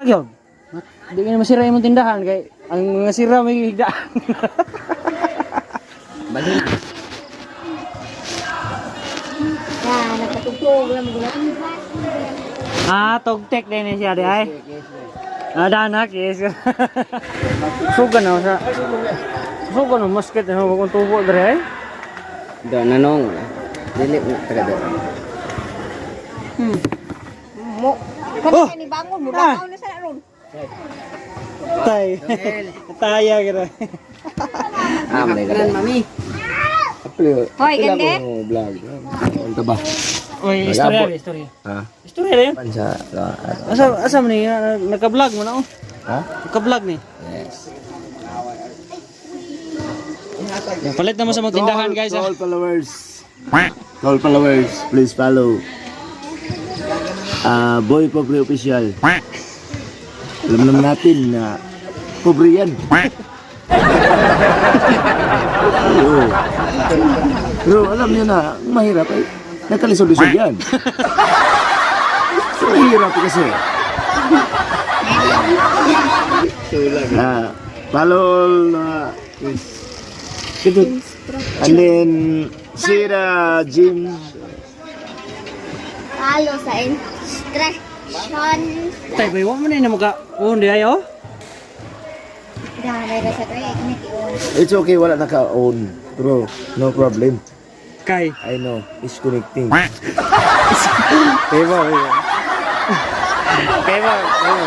Gyud. Di na masira imong tindahan kay ang mga sira may higdaan. Balhin. Ya, nagkatugtog lang mo. Ah, togtek din ni siya di ay. Ah, danak, yes. Suga na sa. Suga na masket na kung tubo dre ay. Do nanong. Dili mo taga do. Mo. Oh! Kani ni bangon mo, Ah. bakaw na sa ron. Tay. Taya gira. Ah, malay ka. Mami. Hoy, gande. Vlog. Unta ba? Oy, istorya, istorya. Ha? Istorya rin. Pansa. Asa asa man ni naka-vlog mo na oh. Ha? Naka-vlog ni. Yes. Yan, palit naman sa mga tindahan, guys. To Ah. all followers. To all followers, please follow. Ah, Boy Pobre Official. Alam naman natin na pobre yan. Oo. Pero alam niyo na, ang mahirap ay nakalisod-lisod yan. So, mahirap kasi. Ah, follow all, is Good. And then, see the gym. Follow sa instruction. Tay, bay wa man ni na maka on di ay oh. Dahil ra sa tuig ni on. It's okay, wala naka-on. Bro, no problem. Kay. I know, it's connecting. Kay ba, kay ba. Kay ba, kay ba.